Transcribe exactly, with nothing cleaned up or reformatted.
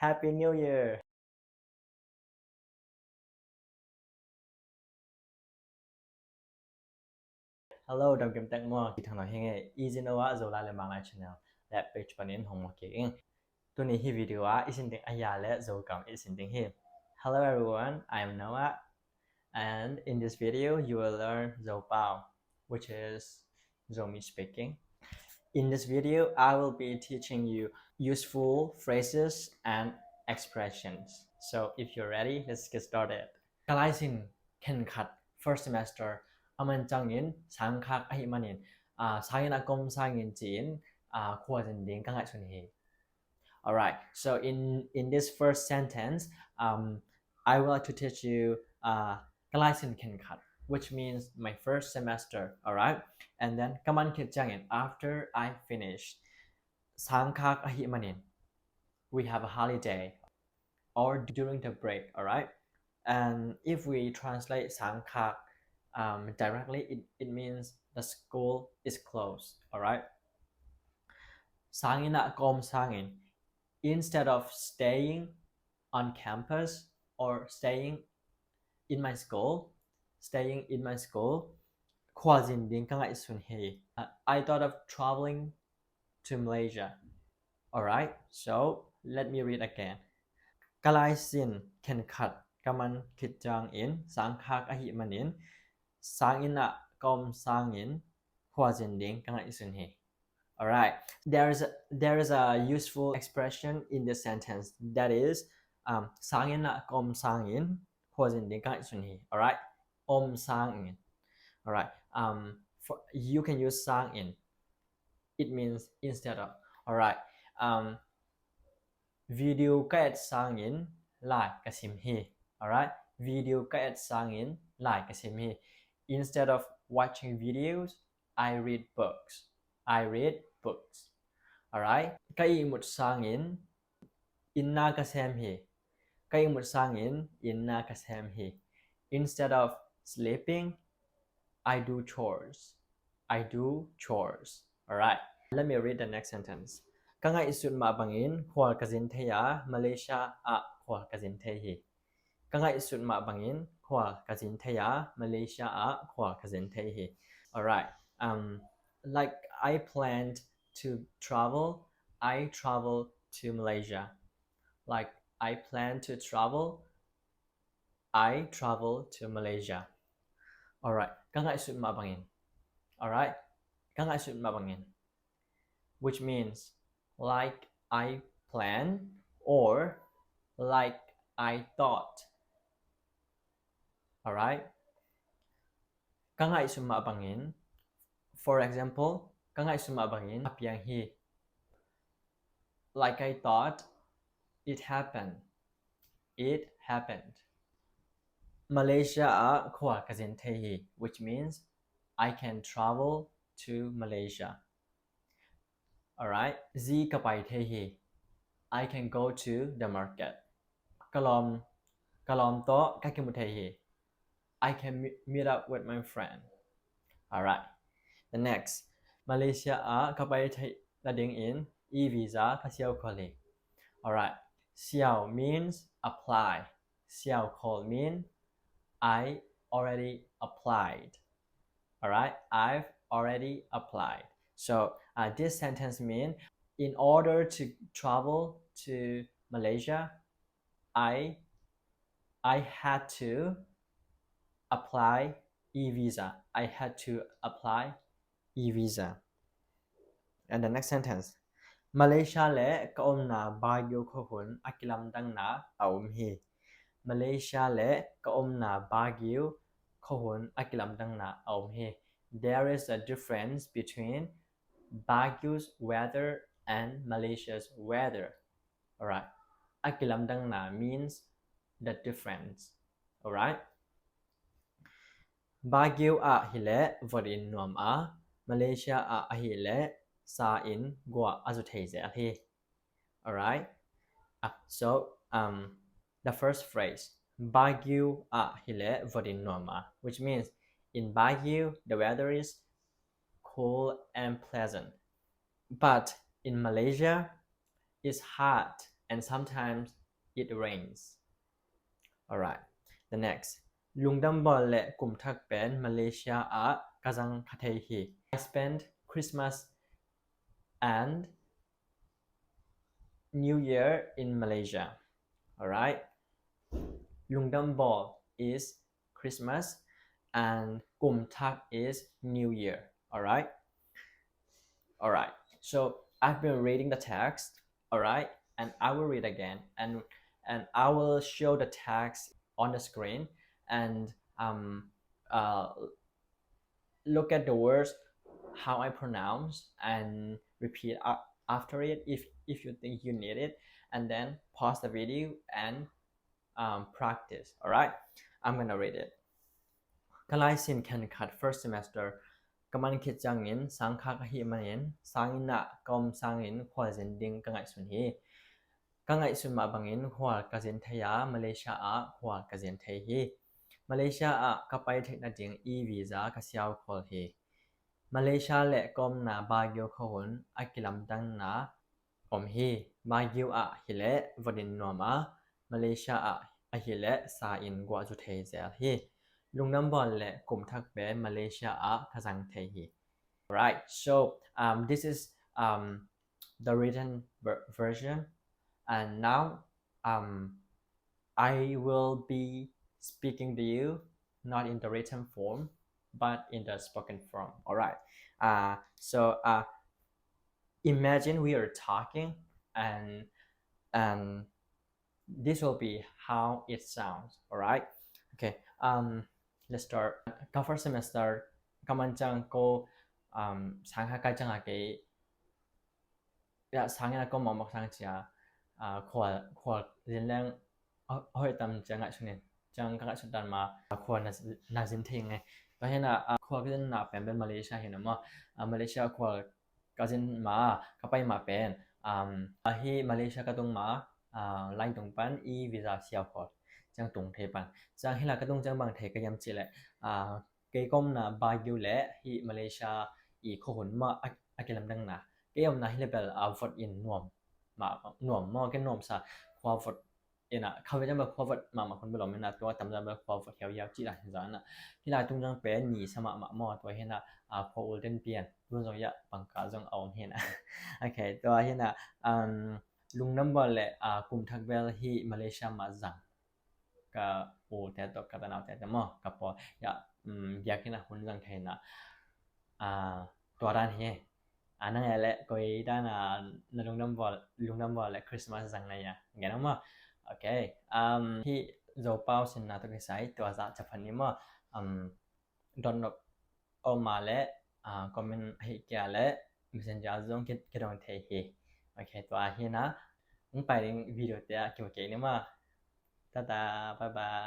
Happy New Year. Hello, dam kim tek maw? Ki thang no hi nge, Easy Noah Zolai le Manglai channel le page panin hong maw ki ing. Tuni hi video ah i sin ding a ya le Zogam i sin ding hi. Hello everyone, I am Noah, and in this video you will learn Zopau, which is Zomi speaking. In this video, I will be teaching you useful phrases and expressions. So if you're ready, let's get started. Ka laisin khenkhat first semester a man ciangin sangkhak ahih manin, ah, sanginn a ka om sangin ci-in, ah, khualzin ding ka ngaihsun hi. Alright, so in, in this first sentence, um, I would like to teach you, uh, ka laisin khenkhat, which means my first semester, alright? And then ka man khit ciangin, after I finish, sangkhak ahih manin, we have a holiday, or during the break, alright? And if we translate sangkhak, um, directly, it, it means the school is closed, alright? Sanginn a ka om sangin, instead of staying on campus or staying in my school, staying in my school, khualzin ding ka ngaihsun hi. Uh, I thought of traveling to Malaysia. Alright, so let me read again. Ka laisin khenkhat ka man khit ciangin sangkhak ahih manin, sanginn a ka om sangin khualzin ding ka ngaihsun hi. Alright, there is a, there is a useful expression in this sentence, that is, um, sanginn a ka om sangin khualzin ding ka ngaihsun hi. Alright, om sangin. Alright, um, for, you can use sangin. It means instead of. Alright, um, video ka et sangin lai ka sim hi. Alright, video ka et sangin lai ka sim hi. Instead of watching videos, I read books. I read books. Alright, ka ihmut sangin inn na ka sem hi. Ka ihmut sangin inn na ka sem hi. Instead of sleeping, I do chores. I do chores. Alright, let me read the next sentence. Ka ngaihsut mah bangin khual ka zin thei a, Malaysia ah khual ka zin thei hi. Ka ngaihsut mah bangin khual ka zin thei a, Malaysia ah khual ka zin thei hi. Alright, um, like I planned to travel, I travel to Malaysia. Like I plan to travel, I travel to Malaysia. Alright, ka ngaihsut mah bangin. Alright, ka ngaihsut mah bangin. Which means like I plan or like I thought. Alright? Ka ngaihsut mah bangin. For example, ka ngaihsut mah bangin a piang hi. Like I thought, it happened. It happened. Malaysia ah khual ka zin thei hi, which means I can travel to Malaysia. Alright, zi ka pai thei hi. I can go to the market. Ka lawm, ka lawm tawh ka kimu thei hi. I can meet up with my friend. Alright, the next. Malaysia ah ka pai theih nadingin e-visa ka siau khol hi. Alright, siau means apply. Siau khol mean I already applied. Alright, I've already applied. So uh, this sentence means in order to travel to Malaysia, I I had to apply e-visa. I had to apply e-visa. And the next sentence. Malaysia le ka omna Baguio khuahun a kilamdanna a om hi. Malaysia le ka omna Baguio khuahun a kilamdanna a om hi. There is a difference between Baguio's weather and Malaysia's weather. Alright. A kilamdanna means the difference. Alright. Baguio ah hileh votin nuam a, Malaysia ah ahileh sa in guah a zu thei zel hi. Alright. Uh, so um, the first phrase, Baguio ah hileh votin nuam a, which means in Baguio the weather is cool and pleasant. But in Malaysia, it's hot and sometimes it rains. Alright, the next. Lungdam bawl le kum thak pen Malaysia ah ka zang kha thei hi. I spent Christmas and New Year in Malaysia. Alright. Lungdam bawl is Christmas and kum thak is New Year. Alright. Alright. So I've been reading the text. Alright. And I will read again. And and I will show the text on the screen. And um uh look at the words, how I pronounce, and repeat a- after it if if you think you need it, and then pause the video and um, practice. Alright, I'm gonna read it. Ka laisin khenkhat first semester ka man khit ciangin sang khak ahih manin sang inn ah ka om sangin khualzin ding ka ngaihsun hi. Ka ngaihsun mah bangin khual ka zin thei a, Malaysia ah khual ka zin thei hi. Malaysia ah ka pai theih nading e-visa ka siau khol hi. Malaysia le ka omna Baguio khuahun a kilamdanna om hi. Baguio ah hileh vot in nuam a, Malaysia ah ahileh sa in guah zu thei zel hi. Lungdam bawl le kum thak pen Malaysia ah ka zang thei hi. Right, so um, this is um, the written ver- version, and now um, I will be speaking to you not in the written form but in the spoken form. Alright. Uh, so uh, imagine we are talking, and and this will be how it sounds. Alright. Okay. Um, let's start. Ka first semester ka man ciang ko um, sang ha kai ciang a kei ya sang inn a ka om mawkmawk sang cia uh, khual khual zin leng a hoih tam cia ngaihsun in, ciang ka ngaihsun dan ma a khual na zin thei nge. Tua hi na a khual ka zinna pen pen Malaysia hi na maw. A Malaysia khual ka zin ma ka pai ma pen um, a hi Malaysia ka tung ma uh, line tung pan e-visa siau khual ciang tung thei pan. Ciang hi la ka tung ciang bang thei ka yam ci leh uh, kei ka omna Baguio le hi Malaysia i khuahun ma a kilamdanna. Kei omna hi le bel a vot in nuam ma nuam maw, kei nuam sa khua vot ina kha ve jam bel khua vot mahmah khun bel om ina tua tam jam bel khua vot hiauhiau cih la hin zan a. Hi lai tung jang pen ni sa mahmah maw, tua hi na a khua ul den pian tun zong ya pangka zong a om hi na. Okay, tua hi na um, lungdam bawl le a kum thak bel hi Malaysia ma zang. Ka u te tawh ka tanau te tawh maw ka pawl ya biakinn ah hun zang thei na. Tua dan hi. A nang e le koi dan a na lungdam bawl lungdam bawl le Christmas zang na ya gen maw. Okay. Hi Zopau sinna tawh kisai tua zah chaphan ni maw. Dot nop oma le comment ahi kia le messenger zong kidong thei hi. Okay, tua hi na. Ung pai ding video te a kiwa kei ni maw. Tata, bye bye.